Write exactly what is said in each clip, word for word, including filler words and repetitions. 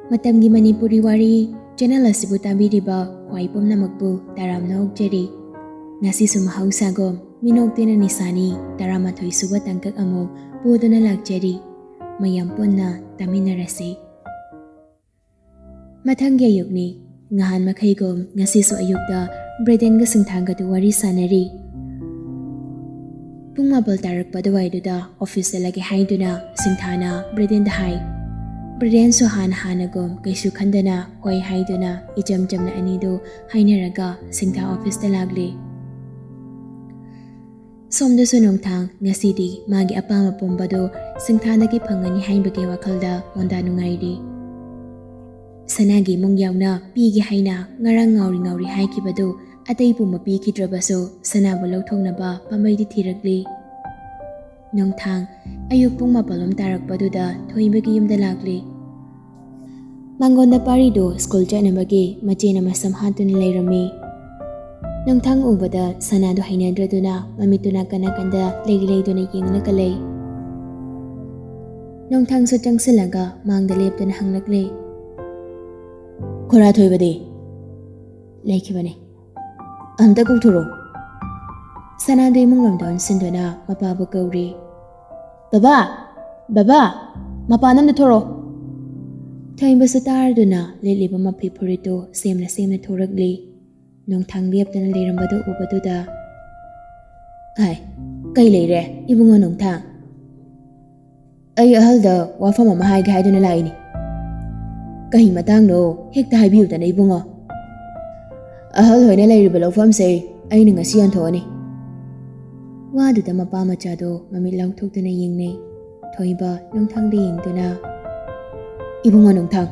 ꯃꯇꯝꯒꯤ ꯃꯅꯤꯄꯨꯔꯤ ꯋꯥꯔꯤ ꯆꯦꯅꯦꯜ ꯑꯁꯤꯕꯨ ꯇꯥꯕꯤꯔꯤꯕ ꯈ꯭ꯋꯥꯏ ꯄꯨꯝꯅꯃꯛꯄꯨ ꯇꯔꯥꯝꯅ ꯑꯣꯛꯆꯔꯤ꯫ ꯉꯁꯤꯁꯨ ꯃꯍꯧꯁꯥꯒꯨꯝ ꯃꯤꯅꯣꯛꯇꯦꯅ ꯅꯤꯁꯥꯅꯤ ꯇꯔꯥꯃꯥꯊꯣꯏ ꯁꯨꯕ ꯇꯥꯡꯀꯛ ꯑꯃꯨꯛ ꯄꯨꯗꯨꯅ ꯂꯥꯛꯆꯔꯤ꯫ ꯃꯌꯥꯝ ꯄꯨꯟꯅ ꯇꯥꯃꯤꯟꯅꯔꯁꯤ꯫ ꯃꯊꯪꯒꯤ ꯑꯌꯨꯛꯅꯤ꯫ ꯉꯍꯥꯟ ꯃꯈꯩꯒꯨꯝ ꯉꯁꯤꯁꯨ ꯑꯌꯨꯛꯇ ꯕ꯭ꯔꯦꯗꯦꯟꯒ ꯁꯤꯡꯊꯥꯡꯒꯗꯨ ꯋꯥꯔꯤ ꯁꯥꯟꯅꯔꯤ꯫ ꯄꯨꯡ ꯃꯥꯄꯜ ꯇꯥꯔꯛꯄ ꯑꯗꯨꯋꯥꯏꯗꯨꯗ ꯑꯣꯐꯤꯁ ꯆꯠꯂꯒꯦ ꯍꯥꯏꯗꯨꯅ ꯁꯤꯡꯊꯥꯅ ꯕ꯭ꯔꯦꯗꯦꯟꯗ ꯍꯥꯏ꯫ ꯕ꯭ꯔꯦꯗꯦꯟꯁꯨ ꯍꯥꯟꯅ ꯍꯥꯟꯅꯒꯨꯝ ꯀꯩꯁꯨ ꯈꯟꯗꯅ ꯍꯣꯏ ꯍꯥꯏꯗꯨꯅ ꯏꯆꯝ ꯆꯝꯅ ꯑꯅꯤꯗꯨ ꯍꯥꯏꯅꯔꯒ ꯁꯤꯡꯊꯥ ꯑꯣꯐꯤꯁꯇ ꯂꯥꯛꯂꯤ꯫ ꯁꯣꯝꯗꯁꯨ ꯅꯣꯡꯊꯥꯡ ꯉꯁꯤꯗꯤ ꯃꯥꯒꯤ ꯑꯄꯥꯝꯕ ꯄꯨꯝꯕꯗꯨ ꯁꯤꯡꯊꯥꯗꯒꯤ ꯐꯪꯒꯅꯤ ꯍꯥꯏꯕꯒꯤ ꯋꯥꯈꯜꯗ ꯃꯣꯟꯗꯥ ꯅꯨꯡꯉꯥꯏꯔꯤ꯫ ꯁꯅꯥꯒꯤ ꯏꯃꯨꯡ ꯌꯥꯎꯅ ꯄꯤꯒꯦ ꯍꯥꯏꯅ ꯉꯔꯥꯡ ꯉꯥꯎꯔꯤ ꯉꯥꯎꯔꯤ ꯍꯥꯏꯈꯤꯕꯗꯨ ꯑꯇꯩ ꯄꯨꯝꯕ ꯄꯤꯈꯤꯗ꯭ꯔꯕꯁꯨ ꯁꯅꯥꯕꯨ ꯂꯧꯊꯣꯛꯅꯕ ꯄꯥꯝꯕꯩꯗꯤ ꯊꯤꯔꯛꯂꯤ꯫ ꯅꯣꯡꯊꯥꯡ ꯑꯌꯨꯛ ꯄꯨꯡ ꯃꯥꯄꯜꯂꯣꯝ ꯇꯥꯔꯛꯄꯗꯨꯗ ꯊꯣꯏꯕꯒꯤ ꯌꯨꯝꯗ ꯂꯥꯛꯂꯤ꯫ ꯃꯥꯡꯒꯣꯟꯗ ꯄꯥꯔꯤꯗꯨ ꯁ꯭ꯀꯨꯜ ꯆꯠꯅꯕꯒꯤ ꯃꯆꯦꯅ ꯃꯁꯝ ꯍꯥꯠꯇꯨꯅ ꯂꯩꯔꯝꯃꯤ꯫ ꯅꯣꯡꯊꯥꯡ ꯎꯕꯗ ꯁꯅꯥꯗꯨ ꯍꯩꯅꯗ꯭ꯔꯗꯨꯅ ꯃꯃꯤꯠꯇꯨ ꯅꯥꯀꯟ ꯅꯥꯀꯟꯗ ꯂꯩ ꯂꯩꯗꯨꯅ ꯌꯦꯡꯂꯒ ꯂꯩ꯫ ꯅꯣꯡꯊꯥꯡꯁꯨ ꯆꯪꯁꯤꯜꯂꯒ ꯃꯥꯡꯗ ꯂꯦꯞꯇꯨꯅ ꯍꯪꯂꯛꯂꯦ꯫ "ꯈꯣꯔꯥ ꯊꯣꯏꯕꯗꯤ?" "ꯂꯩꯈꯤꯕꯅꯦ꯫ ꯑꯝꯇ ꯀꯧꯊꯣꯔꯛꯑꯣ꯫" ꯁꯅꯥꯗꯨ ꯏꯃꯨꯡꯂꯣꯝꯗ ꯑꯣꯟꯁꯤꯟꯗꯨꯅ ꯃꯄꯥꯕꯨ ꯀꯧꯔꯤ꯫ "ꯕꯕꯥ! ꯕꯕꯥ! ꯃꯄꯥꯟ ꯑꯝꯇ ꯊꯣꯔꯛꯑꯣ꯫" ꯊꯣꯏꯕꯁꯨ ꯇꯥꯔꯗꯨꯅ ꯂꯤꯠꯂꯤꯕ ꯃꯐꯤ ꯐꯨꯔꯤꯠꯇꯨ ꯁꯦꯝꯅ ꯁꯦꯝꯅ ꯊꯣꯔꯛꯂꯤ꯫ ꯅꯣꯡꯊꯥꯡ ꯂꯦꯞꯇꯅ ꯂꯩꯔꯝꯕꯗꯨ ꯎꯕꯗꯨꯗ, "ꯍꯥꯏ, ꯀꯩ ꯂꯩꯔꯦ ꯏꯕꯨꯡꯉꯣ ꯅꯣꯡꯊꯥꯡ?" "ꯑꯩ ꯑꯍꯜꯗ ꯋꯥꯐꯝ ꯑꯃ ꯍꯥꯏꯒꯦ ꯍꯥꯏꯗꯨꯅ ꯂꯥꯛꯏꯅꯤ꯫" "ꯀꯩ ꯃꯇꯥꯡꯅꯣ? ꯍꯦꯛꯇ ꯍꯥꯏꯕꯤꯌꯨꯗꯅ ꯏꯕꯨꯡꯉꯣ꯫" "ꯑꯍꯜ ꯍꯣꯏꯅ ꯂꯩꯔꯤꯕ ꯂꯧꯐꯝꯁꯦ ꯑꯩꯅ ꯉꯁꯤ ꯌꯣꯟꯊꯣꯛꯑꯅꯤ꯫" ꯋꯥꯗꯨꯗ ꯃꯄꯥ ꯃꯆꯥꯗꯣ ꯃꯃꯤꯠ ꯂꯥꯎꯊꯣꯛꯇꯨꯅ ꯌꯦꯡꯅꯩ꯫ ꯊꯣꯏꯕ ꯅꯣꯡꯊꯥꯡꯗ ꯌꯦꯡꯗꯨꯅ, "ꯏꯕꯨꯡꯉꯣ ꯅꯣꯡꯊꯥꯡ,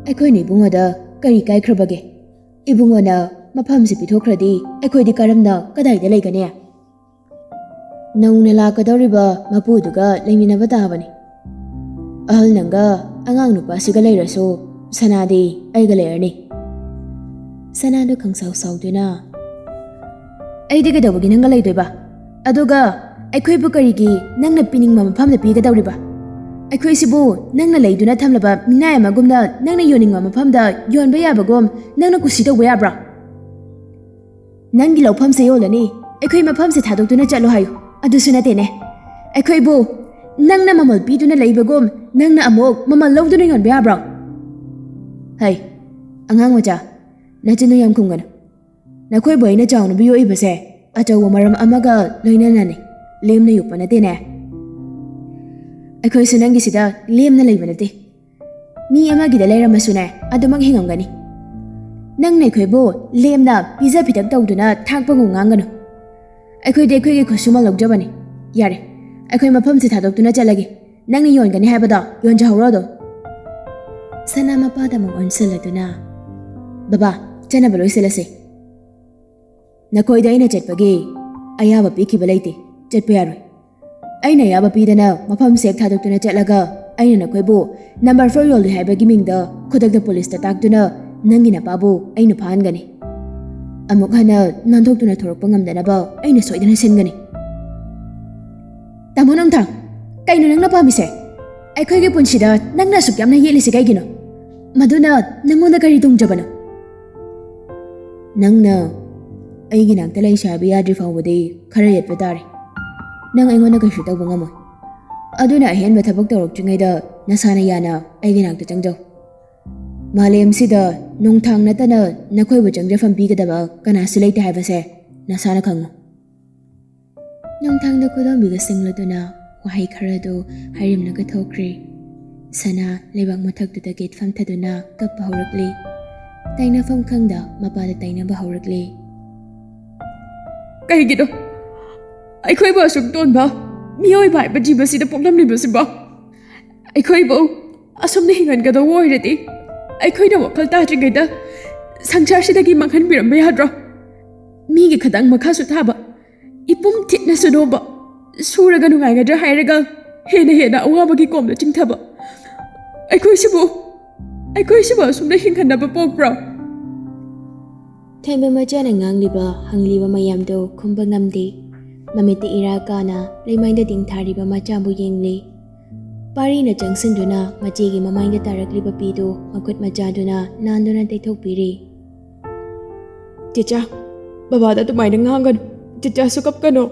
ꯑꯩꯈꯣꯏꯅ ꯏꯕꯨꯡꯉꯣꯗ ꯀꯔꯤ ꯀꯥꯏꯈ꯭ꯔꯕꯒꯦ? ꯏꯕꯨꯡꯉꯣꯅ ꯃꯐꯝꯁꯤ ꯄꯤꯊꯣꯛꯈ꯭ꯔꯗꯤ ꯑꯩꯈꯣꯏꯗꯤ ꯀꯔꯝꯅ ꯀꯗꯥꯏꯗ ꯂꯩꯒꯅꯤ? ꯅꯧꯅ ꯂꯥꯛꯀꯗꯧꯔꯤꯕ ꯃꯄꯨꯗꯨꯒ ꯂꯩꯃꯤꯟꯅꯕ ꯇꯥꯕꯅꯤ꯫ ꯑꯍꯜ ꯅꯪꯒ ꯑꯉꯥꯡ ꯅꯨꯄꯥꯁꯤꯒ ꯂꯩꯔꯁꯨ ꯁꯅꯥꯗꯤ ꯑꯩꯒ ꯂꯩꯔꯅꯤ꯫" ꯁꯅꯥꯗꯨ ꯈꯪꯁꯥꯎ ꯁꯥꯎꯗꯨꯅ, "ꯑꯩꯗꯤ ꯀꯩꯗꯧꯕꯒꯤ ꯅꯪꯒ ꯂꯩꯗꯣꯏꯕ? ꯑꯗꯨꯒ ꯑꯩꯈꯣꯏꯕꯨ ꯀꯔꯤꯒꯤ ꯅꯪꯅ ꯄꯤꯅꯤꯡꯕ ꯃꯐꯝꯗ ꯄꯤꯒꯗꯧꯔꯤꯕ? ꯑꯩꯈꯣꯏꯁꯤꯕꯨ ꯅꯪꯅ ꯂꯩꯗꯨꯅ ꯊꯝꯂꯕ ꯃꯤꯅꯥꯏ ꯑꯃꯒꯨꯝꯅ ꯅꯪꯅ ꯌꯣꯟꯅꯤꯡꯕ ꯃꯐꯝꯗ ꯌꯣꯟꯕ ꯌꯥꯕꯒꯨꯝ ꯅꯪꯅ ꯀꯨꯁꯤ ꯇꯧꯕ ꯌꯥꯕ꯭ꯔꯥ? ꯅꯪꯒꯤ ꯂꯧꯐꯝꯁꯦ ꯌꯣꯜꯂꯅꯤ, ꯑꯩꯈꯣꯏ ꯃꯐꯝꯁꯦ ꯊꯥꯗꯣꯛꯇꯨꯅ ꯆꯠꯂꯣ ꯍꯥꯏꯌꯨ꯫ ꯑꯗꯨꯁꯨ ꯅꯠꯇꯦꯅꯦ, ꯑꯩꯈꯣꯏꯕꯨ ꯅꯪꯅ ꯃꯃꯜ ꯄꯤꯗꯨꯅ ꯂꯩꯕꯒꯨꯝ ꯅꯪꯅ ꯑꯃꯨꯛ ꯃꯃꯜ ꯂꯧꯗꯨꯅ ꯌꯣꯟꯕ ꯌꯥꯕ꯭ꯔꯣ? ꯍꯩ, ꯑꯉꯥꯡ ꯃꯆꯥ, ꯅꯆꯤꯟꯗꯣ ꯌꯥꯝ ꯈꯨꯝꯒꯅꯨ꯫ ꯅꯈꯣꯏꯕꯨ ꯑꯩꯅ ꯆꯥꯎꯅꯕ ꯌꯣꯛꯏꯕꯁꯦ ꯑꯆꯧꯕ ꯃꯔꯝ ꯑꯃꯒ ꯂꯣꯏꯅꯅꯅꯤ, ꯂꯦꯝꯅ ꯌꯣꯛꯄ ꯅꯠꯇꯦꯅꯦ꯫ ꯑꯩꯈꯣꯏꯁꯨ ꯅꯪꯒꯤꯁꯤꯗ ꯂꯦꯝꯅ ꯂꯩꯕ ꯅꯠꯇꯦ꯫ ꯃꯤ ꯑꯃꯒꯤꯗ ꯂꯩꯔꯝꯃꯁꯨꯅꯦ, ꯑꯗꯨꯃꯛ ꯍꯤꯡꯉꯝꯒꯅꯤ꯫ ꯅꯪꯅ ꯑꯩꯈꯣꯏꯕꯨ ꯂꯦꯝꯅ ꯄꯤꯖ ꯄꯤꯊꯛ ꯇꯧꯗꯨꯅ ꯊꯥꯛꯄꯒꯨꯝ ꯉꯥꯡꯒꯅꯨ꯫ ꯑꯩꯈꯣꯏꯗꯤ ꯑꯩꯈꯣꯏꯒꯤ ꯈꯨꯠꯁꯨꯃꯜ ꯂꯧꯖꯕꯅꯤ꯫ ꯌꯥꯔꯦ, ꯑꯩꯈꯣꯏ ꯃꯐꯝꯁꯤ ꯊꯥꯗꯣꯛꯇꯨꯅ ꯆꯠꯂꯒꯦ꯫ ꯅꯪꯅ ꯌꯣꯟꯒꯅꯤ ꯍꯥꯏꯕꯗꯣ ꯌꯣꯟꯖꯍꯧꯔꯣ ꯑꯗꯨꯝ꯫ ꯁꯅꯥ ꯃꯄꯥꯗ ꯑꯃꯨꯛ ꯑꯣꯟꯁꯤꯜꯂꯗꯨꯅ, "ꯕꯕꯥ, ꯆꯠꯅꯕ ꯂꯣꯏꯁꯤꯜꯂꯁꯦ꯫ ꯅꯈꯣꯏꯗ ꯑꯩꯅ ꯆꯠꯄꯒꯤ ꯑꯌꯥꯕ ꯄꯤꯈꯤꯕ ꯂꯩꯇꯦ, ꯆꯠꯄ ꯌꯥꯔꯣꯏ꯫ ꯑꯩꯅ ꯑꯌꯥꯕ ꯄꯤꯗꯅ ꯃꯐꯝꯁꯦ ꯍꯦꯛ ꯊꯥꯗꯣꯛꯇꯨꯅ ꯆꯠꯂꯒ ꯑꯩꯅ ꯅꯈꯣꯏꯕꯨ ꯅꯝꯕꯔ ꯐꯣꯔ ꯌꯣꯜꯂꯤ ꯍꯥꯏꯕꯒꯤ ꯃꯤꯡꯗ ꯈꯨꯗꯛꯇ ꯄꯨꯂꯤꯁꯇ ꯇꯥꯛꯇꯨꯅ ꯅꯪꯒꯤ ꯅꯄꯥꯕꯨ ꯑꯩꯅ ꯐꯥꯍꯟꯒꯅꯤ꯫ ꯑꯃꯨꯛ ꯍꯟꯅ ꯅꯥꯟꯊꯣꯛꯇꯨꯅ ꯊꯣꯔꯛꯄ ꯉꯝꯗꯅꯕ ꯑꯩꯅ ꯁꯣꯏꯗꯅ ꯁꯤꯟꯒꯅꯤ꯫" "ꯇꯥꯃꯣ ꯅꯣꯡꯊꯥꯡ, ꯀꯩꯅꯣ ꯅꯪꯅ ꯄꯥꯝꯃꯤꯁꯦ? ꯑꯩꯈꯣꯏꯒꯤ ꯄꯨꯟꯁꯤꯗ ꯅꯪꯅ ꯑꯁꯨꯛ ꯌꯥꯝꯅ ꯌꯦꯠꯂꯤꯁꯦ ꯀꯩꯒꯤꯅꯣ? ꯃꯗꯨꯅ ꯅꯪꯉꯣꯟꯗ ꯀꯔꯤ ꯇꯣꯡꯖꯕꯅꯣ?" "ꯅꯪꯅ ꯑꯩꯒꯤ ꯅꯥꯛꯇ ꯂꯩꯁꯦ ꯍꯥꯏꯕ ꯌꯥꯗ꯭ꯔꯤ ꯐꯥꯎꯕꯗꯤ ꯈꯔ ꯌꯦꯠꯄ ꯇꯥꯔꯦ꯫ ꯅꯪ ꯑꯩꯉꯣꯟꯗ ꯀꯩꯁꯨ ꯇꯧꯕ ꯉꯝꯃꯣꯏ꯫ ꯑꯗꯨꯅ ꯑꯍꯦꯟꯕ ꯊꯕꯛ ꯇꯧꯔꯛꯇ꯭ꯔꯤꯉꯩꯗ ꯅꯁꯥꯅ ꯌꯥꯅ ꯑꯩꯒꯤ ꯅꯥꯛꯇ ꯆꯪꯖꯧ꯫ ꯃꯥꯂꯦꯝꯁꯤꯗ ꯅꯣꯡꯊꯥꯡ ꯅꯠꯇꯅ ꯅꯈꯣꯏꯕꯨ ꯆꯪꯖꯐꯝ ꯄꯤꯒꯗꯕ ꯀꯅꯥꯁꯨ ꯂꯩꯇꯦ ꯍꯥꯏꯕꯁꯦ ꯅꯁꯥꯅ ꯈꯪꯉꯨ꯫" ꯅꯣꯡꯊꯥꯡꯗ ꯈꯨꯗꯣꯝꯕꯤꯒ ꯁꯤꯡꯂꯗꯨꯅ ꯋꯥꯍꯩ ꯈꯔꯗꯨ ꯍꯥꯏꯔꯝꯂꯒ ꯊꯣꯛꯈ꯭ꯔꯦ꯫ ꯁꯅꯥ ꯂꯩꯕꯥꯛ ꯃꯊꯛꯇꯨꯗ ꯒꯦꯠ ꯐꯝꯊꯗꯨꯅ ꯀꯞꯄ ꯍꯧꯔꯛꯂꯤ꯫ ꯇꯥꯏꯅꯐꯝ ꯈꯪꯗ ꯃꯄꯥꯗ ꯇꯥꯏꯅꯕ ꯍꯧꯔꯛꯂꯤ꯫ "ꯀꯩꯒꯤꯅꯣ ꯑꯩꯈꯣꯏꯕꯨ ꯑꯁꯨꯛ ꯇꯣꯟꯕ ꯃꯤꯑꯣꯏꯕ ꯍꯥꯏꯕ ꯖꯤꯕꯁꯤꯗ ꯄꯣꯛꯂꯝꯂꯤꯕꯁꯤꯕꯣ? ꯑꯩꯈꯣꯏꯕꯨ ꯑꯁꯨꯝꯅ ꯍꯤꯡꯍꯟꯒꯗꯧꯕ ꯑꯣꯏꯔꯗꯤ ꯑꯩꯈꯣꯏꯅ ꯋꯥꯈꯜ ꯇꯥꯗ꯭ꯔꯤꯉꯩꯗ ꯁꯪꯁꯥꯔꯁꯤꯗꯒꯤ ꯃꯥꯡꯍꯟꯕꯤꯔꯝꯕ ꯌꯥꯗ꯭ꯔꯣ? ꯃꯤꯒꯤ ꯈꯗꯥꯡ ꯃꯈꯥꯁꯨ ꯊꯥꯕ, ꯏꯄꯨꯝ ꯊꯤꯠꯅꯁꯨ ꯅꯣꯝꯕ, ꯁꯨꯔꯒ ꯅꯨꯡꯉꯥꯏꯒꯗ꯭ꯔꯥ ꯍꯥꯏꯔꯒ ꯍꯦꯟꯅ ꯍꯦꯟꯅ ꯑꯋꯥꯕꯒꯤ ꯀꯣꯝꯗ ꯆꯤꯡꯊꯕ ꯑꯩꯈꯣꯏꯁꯤꯕꯨ, ꯑꯩꯈꯣꯏꯁꯤꯕꯨ ꯑꯁꯨꯝꯅ ꯍꯤꯡꯍꯟꯅꯕ ꯄꯣꯛꯄ꯭ꯔꯣ?" ꯊꯦꯝꯕ ꯃꯆꯥꯅ ꯉꯥꯡꯂꯤꯕ, ꯍꯪꯂꯤꯕ ꯃꯌꯥꯝꯗꯨ ꯈꯨꯝꯕ ꯉꯝꯗꯦ꯫ ꯃꯃꯤꯠꯇ ꯏꯔꯥ ꯀꯥꯅ ꯂꯩꯃꯥꯏꯗ ꯇꯤꯡꯊꯥꯔꯤꯕ ꯃꯆꯥꯕꯨ ꯌꯦꯡꯂꯤ꯫ ꯄꯥꯔꯤꯅ ꯆꯪꯁꯤꯟꯗꯨꯅ ꯃꯆꯦꯒꯤ ꯃꯃꯥꯏꯗ ꯇꯥꯔꯛꯂꯤꯕ ꯄꯤꯗꯨ ꯃꯈꯨꯠ ꯃꯆꯥꯗꯨꯅ ꯅꯥꯟꯗꯨꯅ ꯇꯩꯊꯣꯛꯄꯤꯔꯤ꯫ "ꯆꯤꯆꯥ, ꯕꯕꯥꯗ ꯑꯗꯨꯃꯥꯏꯅ ꯉꯥꯡꯒꯅꯨ꯫ ꯆꯤꯆꯥꯁꯨ ꯀꯞꯀꯅꯨ꯫"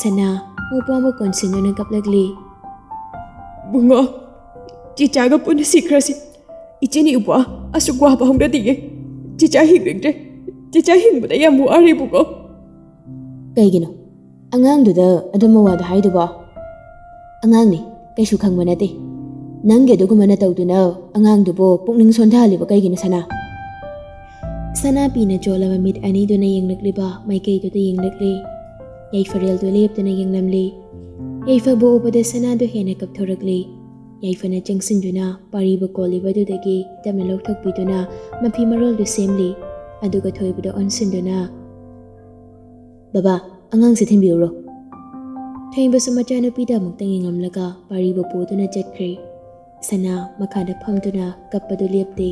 ꯁꯅꯥ ꯃꯧꯄ꯭ꯋꯥꯕꯨ ꯀꯣꯟꯁꯤꯟꯗꯨꯅ ꯀꯞꯂꯛꯂꯤ꯫ "ꯕꯨꯡꯉꯣ, ꯆꯤꯆꯥꯒ ꯄꯨꯟꯅ ꯁꯤꯈ꯭ꯔꯁꯤ꯫ ꯏꯆꯦꯅꯤ ꯏꯕꯨ ꯑꯁꯨꯛ ꯋꯥꯕ ꯍꯧꯅꯗꯤꯌꯦ꯫ ꯆꯤꯆꯥ ꯍꯤꯡꯅꯤꯡꯗ꯭ꯔꯦ꯫ ꯆꯤꯆꯥ ꯍꯤꯡꯕꯗ ꯌꯥꯝ ꯋꯥꯔꯦ ꯕꯨꯡꯉꯣ꯫" "ꯀꯩꯒꯤꯅꯣ ꯑꯉꯥꯡꯗꯨꯗ ꯑꯗꯨꯝꯕ ꯋꯥꯗꯣ ꯍꯥꯏꯗꯨꯕꯣ? ꯑꯉꯥꯡꯅꯤ, ꯀꯩꯁꯨ ꯈꯪꯕ ꯅꯠꯇꯦ꯫ ꯅꯪꯒꯤ ꯑꯗꯨꯒꯨꯝꯕ ꯅꯇꯧꯗꯨꯅ ꯑꯉꯥꯡꯗꯨꯕꯨ ꯄꯨꯛꯅꯤꯡ ꯁꯣꯟꯊꯍꯜꯂꯤꯕ ꯀꯩꯒꯤꯅꯣ, ꯁꯅꯥ?" ꯁꯅꯥ ꯄꯤꯅ ꯆꯣꯜꯂꯕ ꯃꯤꯠ ꯑꯅꯤꯗꯨꯅ ꯌꯦꯡꯂꯛꯂꯤꯕ ꯃꯥꯏꯀꯩꯗꯨꯗ ꯌꯦꯡꯂꯛꯂꯤ꯫ ꯌꯥꯏꯐꯔꯦꯜꯗꯨ ꯂꯦꯞꯇꯅ ꯌꯦꯡꯂꯝꯂꯤ꯫ ꯌꯥꯏꯐꯕꯨ ꯎꯕꯗ ꯁꯅꯥꯗꯨ ꯍꯦꯟꯅ ꯀꯞꯊꯣꯔꯛꯂꯤ꯫ ꯌꯥꯏꯐꯅ ꯆꯪꯁꯤꯟꯗꯨꯅ ꯄꯥꯔꯤꯕꯨ ꯀꯣꯜꯂꯤꯕꯗꯨꯗꯒꯤ ꯇꯞꯅ ꯂꯧꯊꯣꯛꯄꯤꯗꯨꯅ ꯃꯐꯤ ꯃꯔꯣꯜꯗꯨ ꯁꯦꯝꯂꯤ꯫ ꯑꯗꯨꯒ ꯊꯣꯏꯕꯗ ꯑꯣꯟꯁꯤꯟꯗꯨꯅ, "ꯕꯕꯥ, ꯑꯉꯥꯡꯁꯦ ꯊꯤꯟꯕꯤꯔꯨꯔꯣ꯫" ꯊꯣꯏꯕꯁꯨ ꯃꯆꯥꯅꯨꯄꯤꯗ ꯑꯃꯨꯛꯇꯪ ꯌꯦꯡꯂꯝꯂꯒ ꯄꯥꯔꯤꯕꯨ ꯄꯨꯗꯨꯅ ꯆꯠꯈ꯭ꯔꯦ꯫ ꯁꯅꯥ ꯃꯈꯥꯗ ꯐꯝꯗꯨꯅ ꯀꯞꯄꯗꯨ ꯂꯦꯞꯇꯦ꯫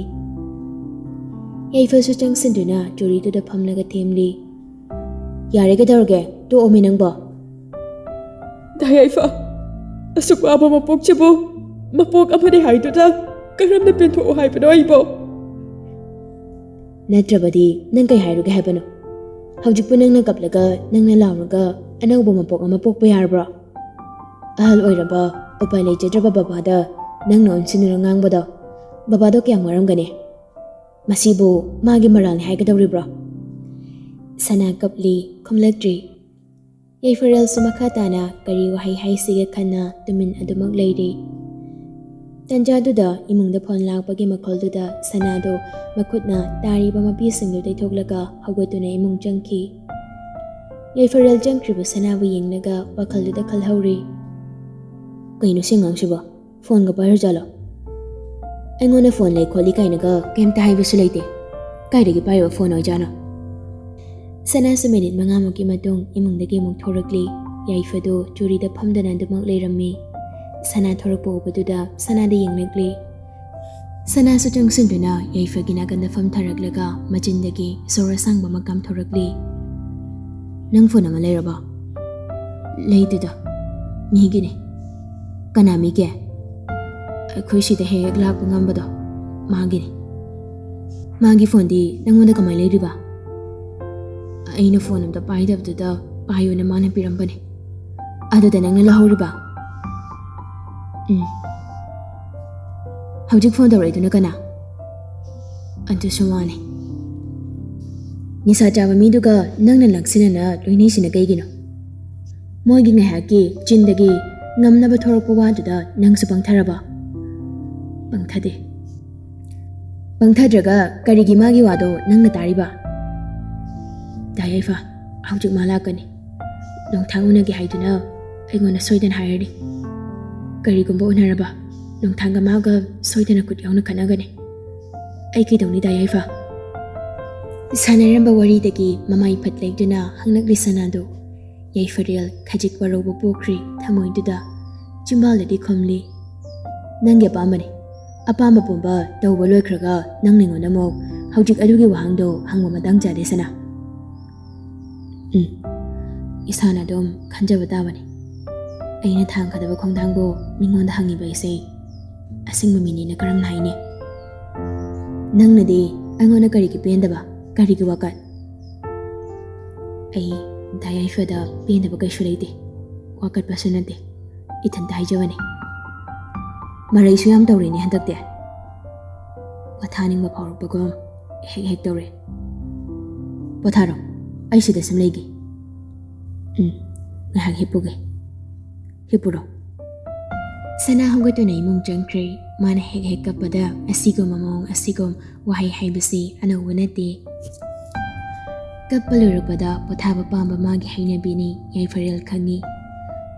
ꯌꯥꯏꯐꯁꯨ ꯆꯪꯁꯤꯟꯗꯨꯅ ꯆꯨꯔꯤꯗꯨꯗ ꯐꯝꯂꯒ ꯊꯦꯝꯂꯤ꯫ "ꯌꯥꯔꯦ, ꯀꯩꯗꯧꯔꯒꯦ? ꯇꯣꯛꯑꯣꯃꯤ ꯅꯪꯕꯣ꯫" "ꯗꯥ ꯌꯥꯏꯐ, ꯑꯁꯨꯛ ꯋꯥꯕ ꯃꯄꯣꯛꯁꯤꯕꯨ ꯃꯄꯣꯛ ꯑꯃꯅꯤ ꯍꯥꯏꯗꯨꯅ ꯀꯔꯝꯅ ꯄꯦꯟꯊꯣꯛꯑꯣ ꯍꯥꯏꯕꯅꯣ ꯑꯩꯕꯣ?" "ꯅꯠꯇ꯭ꯔꯕꯗꯤ ꯅꯪ ꯀꯩ ꯍꯥꯏꯔꯨꯒꯦ ꯍꯥꯏꯕꯅꯣ? ꯍꯧꯖꯤꯛꯄꯨ ꯅꯪꯅ ꯀꯞꯂꯒ, ꯅꯪꯅ ꯂꯥꯎꯔꯒ ꯑꯅꯧꯕ ꯃꯄꯣꯛ ꯑꯃ ꯄꯣꯛꯄ ꯌꯥꯔꯕ꯭ꯔꯣ? ꯑꯍꯜ ꯑꯣꯏꯔꯕ, ꯎꯄꯥꯏ ꯂꯩꯖꯗ꯭ꯔꯕ ꯕꯕꯥꯗ ꯅꯪꯅ ꯑꯣꯟꯁꯤꯟꯗꯨꯅ ꯉꯥꯡꯕꯗꯣ, ꯕꯕꯥꯗꯣ ꯀꯌꯥꯝ ꯋꯥꯔꯝꯒꯅꯤ? ꯃꯁꯤꯕꯨ ꯃꯥꯒꯤ ꯃꯔꯥꯜꯅꯤ ꯍꯥꯏꯒꯗꯧꯔꯤꯕ꯭ꯔꯣ?" ꯁꯅꯥ ꯀꯞꯂꯤ, ꯈꯨꯝꯂꯛꯇ꯭ꯔꯤ꯫ ꯌꯥꯏꯐꯔꯦꯜꯁꯨ ꯃꯈꯥ ꯇꯥꯅ ꯀꯔꯤ ꯋꯥꯍꯩ ꯍꯥꯏꯁꯤꯒꯦ ꯈꯟꯅ ꯇꯨꯃꯤꯟ ꯑꯗꯨꯃꯛ ꯂꯩꯔꯤ꯫ ꯇꯟꯖꯥꯗꯨꯗ ꯏꯃꯨꯡꯗ ꯐꯣꯟ ꯂꯥꯛꯄꯒꯤ ꯃꯈꯣꯜꯗꯨꯗ ꯁꯅꯥꯗꯣ ꯃꯈꯨꯠꯅ ꯇꯥꯔꯤꯕ ꯃꯄꯤꯁꯤꯡꯗꯨ ꯇꯩꯊꯣꯛꯂꯒ ꯍꯧꯒꯠꯇꯨꯅ ꯏꯃꯨꯡ ꯆꯪꯈꯤ꯫ ꯌꯥꯏꯐꯔꯦꯜ ꯆꯪꯈ꯭ꯔꯤꯕ ꯁꯅꯥꯕꯨ ꯌꯦꯡꯂꯒ ꯋꯥꯈꯜꯗꯨꯗ ꯈꯜꯍꯧꯔꯤ꯫ "ꯀꯩꯅꯣ ꯁꯤ ꯑꯉꯥꯡꯁꯤꯕꯣ? ꯐꯣꯟꯒ ꯄꯥꯏꯔꯖꯥꯠꯂꯣ? ꯑꯩꯉꯣꯟꯗ ꯐꯣꯟ ꯂꯩ ꯈꯣꯠꯂꯤ ꯀꯥꯏꯅꯒ ꯀꯩꯝꯇ ꯍꯥꯏꯕꯁꯨ ꯂꯩꯇꯦ꯫ ꯀꯥꯏꯗꯒꯤ ꯄꯥꯏꯔꯤꯕ ꯐꯣꯟ ꯑꯣꯏꯖꯥꯠꯅꯣ?" ꯁꯅꯥꯁꯨ ꯃꯤꯅꯤꯠ ꯃꯉꯥꯃꯨꯛꯀꯤ ꯃꯇꯨꯡ ꯏꯃꯨꯡꯗꯒꯤ ꯑꯃꯨꯛ ꯊꯣꯔꯛꯂꯤ꯫ ꯌꯥꯏꯐꯗꯨ ꯆꯨꯔꯤꯗ ꯐꯝꯗꯨꯅ ꯑꯗꯨꯃꯛ ꯂꯩꯔꯝꯃꯤ꯫ ꯁꯅꯥ ꯊꯣꯔꯛꯄ ꯎꯕꯗꯨꯗ ꯁꯅꯥꯗ ꯌꯦꯡꯂꯛꯂꯤ꯫ ꯁꯅꯥꯁꯨ ꯆꯪꯁꯤꯟꯗꯨꯅ ꯌꯥꯏꯐꯒꯤ ꯅꯥꯀꯟꯗ ꯐꯝꯊꯔꯛꯂꯒ ꯃꯆꯤꯟꯗꯒꯤ ꯁꯣꯔ ꯑꯁꯥꯡꯕ ꯑꯃ ꯀꯥꯝꯊꯣꯔꯛꯂꯤ꯫ "ꯅꯪ ꯐꯣꯟ ꯑꯃ ꯂꯩꯔꯕꯣ?" "ꯂꯩꯇꯦꯗ, ꯃꯤꯒꯤꯅꯤ꯫" "ꯀꯅꯥ ꯃꯤꯒꯦ?" "ꯑꯩꯈꯣꯏ ꯁꯤꯗ ꯍꯦꯛ ꯍꯦꯛ ꯂꯥꯛꯄ ꯉꯝꯕꯗꯣ, ꯃꯥꯒꯤꯅꯤ꯫ ꯃꯥꯒꯤ ꯐꯣꯟꯗꯤ ꯅꯪꯉꯣꯟꯗ ꯀꯃꯥꯏ ꯂꯩꯔꯤꯕ?" "ꯑꯩꯅ ꯐꯣꯟ ꯑꯝꯇ ꯄꯥꯏꯗꯕꯗꯨꯗ ꯄꯥꯏꯌꯣꯅ ꯃꯥꯅ ꯄꯤꯔꯝꯕꯅꯦ꯫ ꯑꯗꯨꯗ ꯅꯪꯅ ꯂꯧꯍꯧꯔꯤꯕ?" "ꯎꯝ꯫ ꯍꯧꯖꯤꯛ ꯐꯣꯟ ꯇꯧꯔꯛꯏꯗꯨꯅ ꯀꯅꯥ?" "ꯑꯗꯨꯁꯨ ꯃꯥꯅꯦ꯫ ꯅꯤꯁꯥ ꯆꯥꯕ ꯃꯤꯗꯨꯒ ꯅꯪꯅ ꯂꯥꯡꯁꯤꯟꯅꯅ ꯂꯣꯏꯅꯩꯁꯤꯅ ꯀꯩꯒꯤꯅꯣ? ꯃꯣꯏꯒꯤ ꯉꯥꯏꯍꯥꯛꯀꯤ ꯆꯤꯟꯗꯒꯤ ꯉꯝꯅꯕ ꯊꯣꯔꯛꯄ ꯋꯥꯗꯨꯗ ꯅꯪꯁꯨ ꯄꯪꯊꯔꯕ?" "ꯄꯪꯊꯗꯦ꯫" "ꯄꯪꯊꯗ꯭ꯔꯒ ꯀꯔꯤꯒꯤ ꯃꯥꯒꯤ ꯋꯥꯗꯣ ꯅꯪꯅ ꯇꯥꯔꯤꯕ?" "ꯗꯥ ꯌꯥꯏꯐ, ꯍꯧꯖꯤꯛ ꯃꯥ ꯂꯥꯛꯀꯅꯤ꯫ ꯅꯣꯡꯊꯥꯡ ꯎꯅꯒꯦ ꯍꯥꯏꯗꯨꯅ ꯑꯩꯉꯣꯟꯗ ꯁꯣꯏꯗꯅ ꯍꯥꯏꯔꯅꯤ꯫ ꯀꯔꯤꯒꯨꯝꯕ ꯎꯅꯔꯕ, ꯅꯣꯡꯊꯥꯡꯒ ꯃꯥꯒ ꯁꯣꯏꯗꯅ ꯈꯨꯠ ꯌꯥꯎꯅ ꯈꯠꯅꯒꯅꯤ꯫ ꯑꯩ ꯀꯩꯗꯧꯅꯤ, ꯗꯥ ꯌꯥꯏꯐ?" ꯁꯥꯟꯅꯔꯝꯕ ꯋꯥꯔꯤꯗꯒꯤ ꯃꯃꯥꯏ ꯐꯠ ꯂꯩꯗꯨꯅ ꯍꯪꯂꯛꯂꯤ ꯁꯅꯥꯗꯣ꯫ ꯌꯥꯏꯐꯔꯦꯜ ꯈꯖꯤꯛ ꯋꯥꯔꯧꯕ ꯄꯣꯛꯈ꯭ꯔꯤ ꯊꯃꯣꯏꯗꯨꯗ꯫ ꯆꯤꯝꯕꯥꯜꯗꯗꯤ ꯈꯨꯝꯂꯤ, "ꯅꯪꯒꯤ ꯑꯄꯥꯝꯕꯅꯤ꯫ ꯑꯄꯥꯝꯕ ꯄꯨꯝꯕ ꯇꯧꯕ ꯂꯣꯏꯈ꯭ꯔꯒ ꯅꯪ ꯑꯩꯉꯣꯟꯗ ꯑꯃꯨꯛ ꯍꯧꯖꯤꯛ ꯑꯗꯨꯒꯤ ꯋꯥꯍꯪꯗꯣ ꯍꯪꯕ ꯃꯇꯥꯡ ꯆꯥꯗꯦ, ꯁꯅꯥ꯫" "ꯎꯝ, ꯏꯁꯥꯅ ꯑꯗꯨꯝ ꯈꯟꯖꯕ ꯇꯥꯕꯅꯤ꯫ ꯑꯩꯅ ꯊꯥꯡꯒꯗꯕ ꯈꯣꯡꯊꯥꯡꯕꯨ ꯃꯤꯉꯣꯟꯗ ꯍꯪꯉꯤꯕ ꯑꯩꯁꯦ ꯑꯁꯦꯡꯕ ꯃꯤꯅꯤꯅ ꯀꯔꯝꯅ ꯍꯥꯏꯅꯤ? ꯅꯪꯅꯗꯤ ꯑꯩꯉꯣꯟꯗ ꯀꯔꯤꯒꯤ ꯄꯦꯟꯗꯕ, ꯀꯔꯤꯒꯤ ꯋꯥꯀꯠ?" "ꯑꯩ ꯗꯥ ꯌꯥꯏꯐꯗ ꯄꯦꯟꯗꯕ ꯀꯩꯁꯨ ꯂꯩꯇꯦ, ꯋꯥꯀꯠꯄꯁꯨ ꯅꯠꯇꯦ, ꯏꯊꯟꯇ ꯍꯥꯏꯖꯕꯅꯤ꯫ ꯃꯔꯩꯁꯨ ꯌꯥꯝ ꯇꯧꯔꯦꯅꯦ ꯍꯟꯗꯛꯇꯤ꯫ ꯄꯣꯊꯥꯅꯤꯡꯕ ꯐꯥꯎꯔꯛꯄꯒꯨꯝ ꯍꯦꯛ ꯍꯦꯛ ꯇꯧꯔꯦ꯫ ꯄꯣꯊꯥꯔꯣ, ꯑꯩ ꯁꯤꯗ ꯁꯨꯝ ꯂꯩꯒꯦ꯫ ꯎꯝ, ꯉꯥꯏꯍꯥꯛ ꯍꯤꯞꯄꯨꯒꯦ꯫ ꯍꯤꯞꯄꯨꯔꯣ꯫" ꯁꯅꯥ ꯍꯧꯒꯠꯇꯨꯅ ꯏꯃꯨꯡ ꯆꯪꯈ꯭ꯔꯦ꯫ ꯃꯥꯅ ꯍꯦꯛ ꯍꯦꯛ ꯀꯞꯄꯗ ꯑꯁꯤꯒꯨꯝꯕ ꯃꯑꯣꯡ ꯑꯁꯤꯒꯨꯝ ꯋꯥꯍꯩ ꯍꯥꯏꯕꯁꯤ ꯑꯅꯧꯕ ꯅꯠꯇꯦ꯫ ꯀꯞꯄ ꯂꯣꯏꯔꯛꯄꯗ ꯄꯣꯊꯥꯕ ꯄꯥꯝꯕ ꯃꯥꯒꯤ ꯍꯩꯅꯕꯤꯅꯤ, ꯌꯥꯏꯐꯔꯦꯜ ꯈꯪꯉꯤ꯫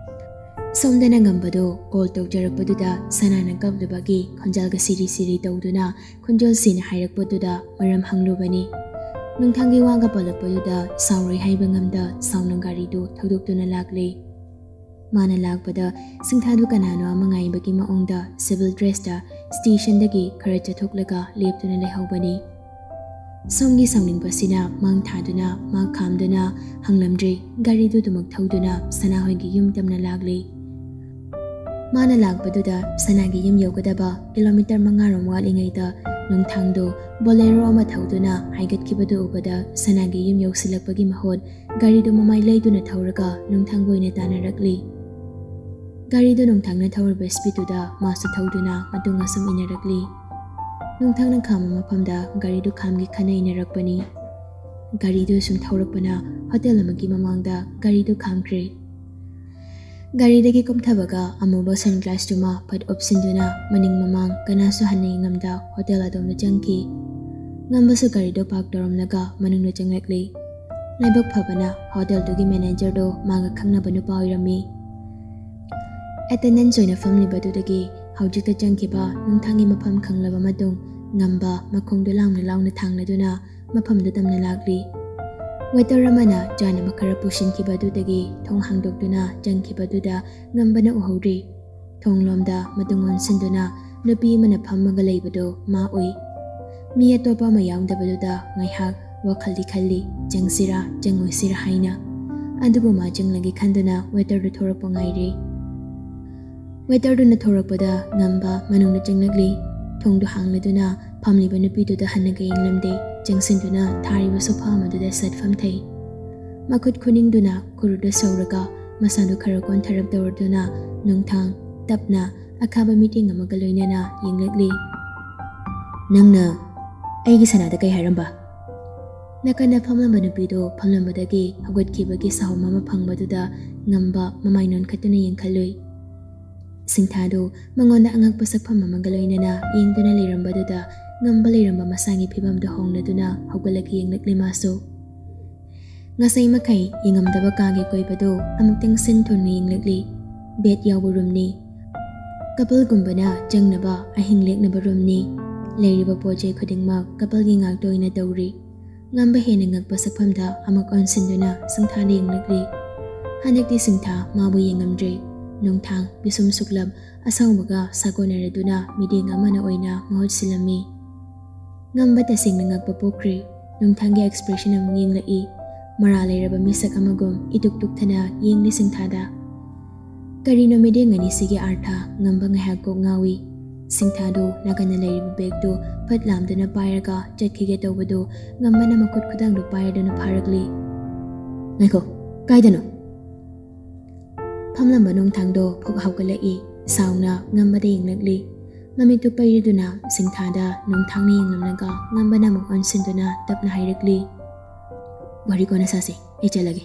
ꯁꯣꯝꯗꯅ ꯉꯝꯕꯗꯣ ꯀꯣꯜ ꯇꯧꯖꯔꯛꯄꯗꯨꯗ ꯁꯅꯥꯅ ꯀꯞꯂꯨꯕꯒꯤ ꯈꯣꯟꯖꯦꯜꯒ ꯁꯤꯔꯤ ꯁꯤꯔꯤ ꯇꯧꯗꯨꯅ ꯈꯣꯟꯖꯦꯜ ꯁꯤꯅ ꯍꯥꯏꯔꯛꯄꯗꯨꯗ ꯃꯔꯝ ꯍꯪꯂꯨꯕꯅꯤ꯫ ꯅꯨꯡꯊꯥꯡꯒꯤ ꯋꯥꯒ ꯄꯜꯂꯛꯄꯗꯨꯗ ꯁꯥꯎꯔꯣꯏ ꯍꯥꯏꯕ ꯉꯝꯗ ꯁꯥꯎꯅ ꯒꯥꯔꯤꯗꯨ ꯊꯧꯗꯣꯛꯇꯨꯅ ꯂꯥꯛꯂꯦ꯫ ꯃꯥꯅ ꯂꯥꯛꯄꯗ ꯁꯤꯡꯊꯥꯗꯨ ꯀꯅꯥꯅꯣ ꯑꯃ ꯉꯥꯏꯕꯒꯤ ꯃꯑꯣꯡꯗ civil dressꯇ stationꯗꯒꯤ ꯈꯔ ꯆꯠꯊꯣꯛꯂꯒ ꯂꯦꯞꯇꯨꯅ ꯂꯩꯍꯧꯕꯅꯤ꯫ ꯁꯣꯝꯒꯤ ꯁꯥꯎꯅꯤꯡꯕꯁꯤꯅ ꯃꯥꯡ ꯊꯥꯗꯨꯅ, ꯃꯥ ꯈꯥꯝꯗꯨꯅ ꯍꯪꯂꯝꯗ꯭ꯔꯦ꯫ ꯒꯥꯔꯤꯗꯨ ꯑꯗꯨꯃꯛ ꯊꯧꯗꯨꯅ ꯁꯅꯥꯍꯣꯏꯒꯤ ꯌꯨꯝ ꯇꯝꯅ ꯂꯥꯛꯂꯦ꯫ ꯃꯥꯅ ꯂꯥꯛꯄꯗꯨꯗ ꯁꯅꯥꯒꯤ ꯌꯨꯝ ꯌꯧꯒꯗꯕ ꯀꯤꯂꯣꯃꯤꯇꯔ ꯃꯉꯥꯔꯣꯝ ꯋꯥꯠꯂꯤꯉꯩꯗ ꯅꯨꯡꯊꯥꯡꯗꯣ ꯕꯣꯂꯦꯔꯣ ꯑꯃ ꯊꯧꯗꯨꯅ ꯍꯥꯏꯒꯠꯈꯤꯕꯗꯨ ꯎꯕꯗ ꯁꯅꯥꯒꯤ ꯌꯨꯝ ꯌꯧꯁꯤꯜꯂꯛꯄꯒꯤ ꯃꯍꯨꯠ ꯒꯥꯔꯤꯗꯨ ꯃꯃꯥꯏ ꯂꯩꯗꯨꯅ ꯊꯧꯔꯒ ꯅꯨꯡꯊꯥꯡꯒ ꯑꯣꯏꯅ ꯇꯥꯟꯅꯔꯛꯂꯤ꯫ ꯒꯥꯔꯤꯗꯨ ꯅꯨꯡꯊꯥꯡꯅ ꯊꯧꯔꯤꯕ ꯁ꯭ꯄꯤꯗꯇꯨꯗ ꯃꯥꯁꯨ ꯊꯧꯗꯨꯅ ꯃꯇꯨꯡ ꯑꯁꯨꯝ ꯏꯟꯅꯔꯛꯂꯤ꯫ ꯅꯨꯡꯊꯥꯡꯅ ꯈꯥꯝꯕ ꯃꯐꯝꯗ ꯒꯥꯔꯤꯗꯨ ꯈꯥꯝꯒꯦ ꯈꯟꯅ ꯏꯟꯅꯔꯛꯄꯅꯤ꯫ ꯒꯥꯔꯤꯗꯨ ꯁꯨꯝ ꯊꯧꯔꯛꯄꯅ ꯍꯣꯇꯦꯜ ꯑꯃꯒꯤ ꯃꯃꯥꯡꯗ ꯒꯥꯔꯤꯗꯨ ꯈꯥꯝꯈ꯭ꯔꯦ꯫ ꯒꯥꯔꯤꯗꯒꯤ ꯀꯨꯝꯊꯕꯒ ꯑꯃꯨꯕ ꯁꯟ ꯒ꯭ꯂꯥꯁꯇꯨꯃ ꯐꯠ ꯎꯞꯁꯤꯟꯗꯨꯅ ꯃꯅꯤꯡ ꯃꯃꯥꯡ ꯀꯅꯥꯁꯨ ꯍꯟꯅ ꯌꯦꯡꯉꯝꯗ ꯍꯣꯇꯦꯜ ꯑꯗꯣꯝꯗ ꯆꯪꯈꯤ꯫ ꯉꯝꯕꯁꯨ ꯒꯥꯔꯤꯗꯨ ꯄꯥꯔꯛ ꯇꯧꯔꯝꯂꯒ ꯃꯅꯨꯡꯗ ꯆꯪꯂꯛꯂꯤ꯫ ꯂꯥꯏꯕꯛ ꯐꯕꯅ ꯍꯣꯇꯦꯜꯗꯨꯒꯤ ꯃꯦꯅꯦꯖꯔꯗꯨ ꯃꯥꯒ ꯈꯪꯅꯕ ꯅꯨꯄꯥ ꯑꯣꯏꯔꯝꯃꯤ꯫ ꯑꯦꯇꯦꯟꯗꯦꯟꯁ ꯑꯣꯏꯅ ꯐꯝꯂꯤꯕꯗꯨꯗꯒꯤ ꯍꯧꯖꯤꯛꯇ ꯆꯪꯈꯤꯕ ꯅꯨꯡꯊꯥꯡꯒꯤ ꯃꯐꯝ ꯈꯪꯂꯕ ꯃꯇꯨꯡ ꯉꯝꯕ ꯃꯈꯣꯡꯗꯨ ꯂꯥꯎꯅ ꯂꯥꯎꯅ ꯊꯥꯡꯂꯗꯨꯅ ꯃꯐꯝꯗꯨ ꯇꯝꯅ ꯂꯥꯛꯂꯤ꯫ ꯋꯦꯇꯔ ꯑꯃꯅ ꯆꯥꯅꯕ ꯈꯔ ꯄꯨꯁꯤꯟꯈꯤꯕꯗꯨꯗꯒꯤ ꯊꯣꯡ ꯍꯥꯡꯗꯣꯛꯇꯨꯅ ꯆꯪꯈꯤꯕꯗꯨꯗ ꯉꯝꯕꯅ ꯎꯍꯧꯔꯤ꯫ ꯊꯣꯡꯂꯣꯝꯗ ꯃꯇꯨꯡ ꯑꯣꯟꯁꯤꯟꯗꯨꯅ ꯅꯨꯄꯤ ꯑꯃꯅ ꯐꯝꯃꯒ ꯂꯩꯕꯗꯨ ꯃꯥ ꯎꯏ꯫ ꯃꯤ ꯑꯇꯣꯞꯄ ꯑꯃ ꯌꯥꯎꯗꯕꯗꯨꯗ ꯉꯥꯏꯍꯥꯛ ꯋꯥꯈꯜꯗꯤ ꯈꯜꯂꯤ, ꯆꯪꯁꯤꯔꯥ ꯆꯪꯉꯣꯏꯁꯤꯔꯥ ꯍꯥꯏꯅ꯫ ꯑꯗꯨꯕꯨ ꯃꯥ ꯆꯪꯂꯒꯦ ꯈꯟꯗꯨꯅ ꯋꯦꯇꯔꯗꯨ ꯊꯣꯔꯛꯄ ꯉꯥꯏꯔꯤ꯫ ꯋꯦꯇꯔꯗꯨꯅ ꯊꯣꯔꯛꯄꯗ ꯉꯝꯕ ꯃꯅꯨꯡꯗ ꯆꯪꯂꯛꯂꯤ꯫ ꯊꯣꯡꯗꯨ ꯍꯥꯡꯂꯗꯨꯅ ꯐꯝꯂꯤꯕ ꯅꯨꯄꯤꯗꯨꯗ ꯍꯟꯅꯒ ꯌꯦꯡꯂꯝꯗꯦ꯫ ꯆꯪꯁꯤꯟꯗꯨꯅ ꯊꯥꯔꯤꯕ ꯁꯣꯐꯥ ꯑꯃꯗꯨꯗ ꯁꯠ ꯐꯝꯊꯩ꯫ ꯃꯈꯨꯠ ꯈꯨꯅꯤꯡꯗꯨꯅ ꯈꯨꯔꯨꯗ ꯁꯧꯔꯒ ꯃꯁꯥꯗꯨ ꯈꯔ ꯀꯣꯟꯊꯔꯞ ꯇꯧꯔꯗꯨꯅ ꯅꯨꯡꯊꯥꯡ ꯇꯞꯅ ꯑꯈꯥꯕ ꯃꯤꯠꯌꯦꯡ ꯑꯃꯒ ꯂꯣꯏꯅꯅ ꯌꯦꯡꯂꯛꯂꯤ꯫ "ꯅꯪꯅ ꯑꯩꯒꯤ ꯁꯅꯥꯗ ꯀꯩ ꯍꯥꯏꯔꯝꯕ?" ꯅꯥꯀꯟꯗ ꯐꯝꯂꯝꯕ ꯅꯨꯄꯤꯗꯨ ꯐꯝꯂꯝꯕꯗꯒꯤ ꯍꯧꯒꯠꯈꯤꯕꯒꯤ ꯁꯥꯍꯨꯝ ꯑꯃ ꯐꯪꯕꯗꯨꯗ ꯉꯝꯕ ꯃꯃꯥꯏ ꯅꯣꯟꯈꯠꯇꯨꯅ ꯌꯦꯡꯈꯠꯂꯨꯏ꯫ ꯁꯤꯡꯊꯥꯗꯨ ꯃꯉꯣꯟꯗ ꯑꯉꯛꯄ ꯁꯛꯐꯝ ꯑꯃꯒ ꯂꯣꯏꯅꯅ ꯌꯦꯡꯗꯨꯅ ꯂꯩꯔꯝꯕꯗꯨꯗ ꯉꯝꯕ ꯂꯩꯔꯝꯕ ꯃꯁꯥꯒꯤ ꯐꯤꯕꯝꯗꯨ ꯍꯣꯡꯂꯗꯨꯅ ꯍꯧꯒꯠꯂꯒ ꯌꯦꯡꯂꯛꯂꯤ ꯃꯥꯁꯨ꯫ ꯉꯁꯥꯏ ꯃꯈꯩ ꯌꯦꯡꯉꯝꯗꯕ ꯀꯥꯒꯤ ꯀꯣꯏꯕꯗꯨ ꯑꯃꯨꯛꯇꯪ ꯁꯤꯟ ꯊꯨꯡꯅ ꯌꯦꯡꯂꯛꯂꯤ꯫ ꯕꯦꯗ ꯌꯥꯎꯕ ꯔꯨꯝꯅꯤ꯫ ꯀꯄꯜꯒꯨꯝꯕꯅ ꯆꯪꯅꯕ ꯑꯍꯤꯡ ꯂꯦꯛꯅꯕ ꯔꯨꯝꯅꯤ꯫ ꯂꯩꯔꯤꯕ ꯄꯣꯠ ꯆꯩ ꯈꯨꯗꯤꯡꯃꯛ ꯀꯄꯜꯒꯤ ꯉꯥꯛꯇ ꯑꯣꯏꯅ ꯇꯧꯔꯤ꯫ ꯉꯝꯕ ꯍꯦꯟꯅ ꯉꯛꯄ ꯁꯛꯐꯝꯗ ꯑꯃꯨꯛ ꯑꯣꯟꯁꯤꯟꯗꯨꯅ ꯁꯤꯡꯊꯥꯗ ꯌꯦꯡꯂꯛꯂꯤ꯫ ꯍꯟꯗꯛꯇꯤ ꯁꯤꯡꯊꯥ ꯃꯥꯕꯨ ꯌꯦꯡꯉꯝꯗ꯭ꯔꯦ꯫ ꯅꯨꯡꯊꯥꯡ ꯄꯤꯁꯨꯝ ꯁꯨꯛꯂꯞ ꯑꯁꯥꯎꯕꯒ ꯁꯥꯒꯣꯟꯅꯔꯗꯨꯅ ꯃꯤꯠꯌꯦꯡ ꯑꯃꯅ ꯑꯣꯏꯅ ꯃꯍꯨꯠ ꯁꯤꯜꯂꯝꯃꯤ꯫ ꯉꯝꯕ ꯇꯁꯦꯡꯅ ꯉꯛꯄ ꯄꯣꯛꯈ꯭ꯔꯦ꯫ ꯅꯨꯡꯊꯥꯡꯒꯤ ꯑꯦꯛꯁꯄ꯭ꯔꯦꯁꯟ ꯑꯃꯨꯛ ꯌꯦꯡꯂꯛꯏ꯫ ꯃꯔꯥ ꯂꯩꯔꯕ ꯃꯤꯁꯛ ꯑꯃꯒꯨꯝ ꯏꯇꯨꯛ ꯇꯨꯛꯊꯅ ꯌꯦꯡꯂꯤ ꯁꯤꯡꯊꯥꯗ꯫ ꯀꯔꯤꯅꯣ ꯃꯤꯠꯌꯦꯡ ꯑꯅꯤꯁꯤꯒꯤ ꯑꯥꯔꯊ? ꯉꯝꯕ ꯉꯥꯏꯍꯥꯛ ꯀꯣꯛ ꯉꯥꯎꯏ꯫ ꯁꯤꯡꯊꯥꯗꯨ ꯅꯥꯀꯟꯗ ꯂꯩꯔꯤꯕ ꯕꯦꯒꯇꯨ ꯐꯠ ꯂꯥꯝꯗꯨꯅ ꯄꯥꯏꯔꯒ ꯆꯠꯈꯤꯒꯦ ꯇꯧꯕꯗꯨ ꯉꯝꯕꯅ ꯃꯈꯨꯠ ꯈꯨꯗꯥꯡꯗꯨ ꯄꯥꯏꯔꯗꯨꯅ ꯐꯥꯔꯛꯂꯤ꯫ "ꯉꯥꯏꯈꯣ, ꯀꯥꯏꯗꯅꯣ?" ꯐꯝꯂꯝꯕ ꯅꯣꯡꯊꯥꯡꯗꯣ ꯐꯨꯛ ꯍꯧꯒꯠꯂꯛꯏ꯫ ꯁꯥꯎꯅ ꯉꯝꯕꯗ ꯌꯦꯡꯂꯛꯂꯤ꯫ ꯃꯃꯤꯠꯇꯨ ꯄꯩꯔꯗꯨꯅ ꯁꯤꯡꯊꯥꯗ ꯅꯣꯡꯊꯥꯡꯅ ꯌꯦꯡꯂꯝꯂꯒ ꯉꯝꯕꯅ ꯑꯃꯨꯛ ꯑꯣꯟꯁꯤꯟꯗꯨꯅ ꯇꯞꯅ ꯍꯥꯏꯔꯛꯂꯤ, "ꯋꯥꯔꯤ ꯀꯣꯟꯅ ꯁꯥꯁꯤ, ꯑꯩ ꯆꯠꯂꯒꯦ꯫"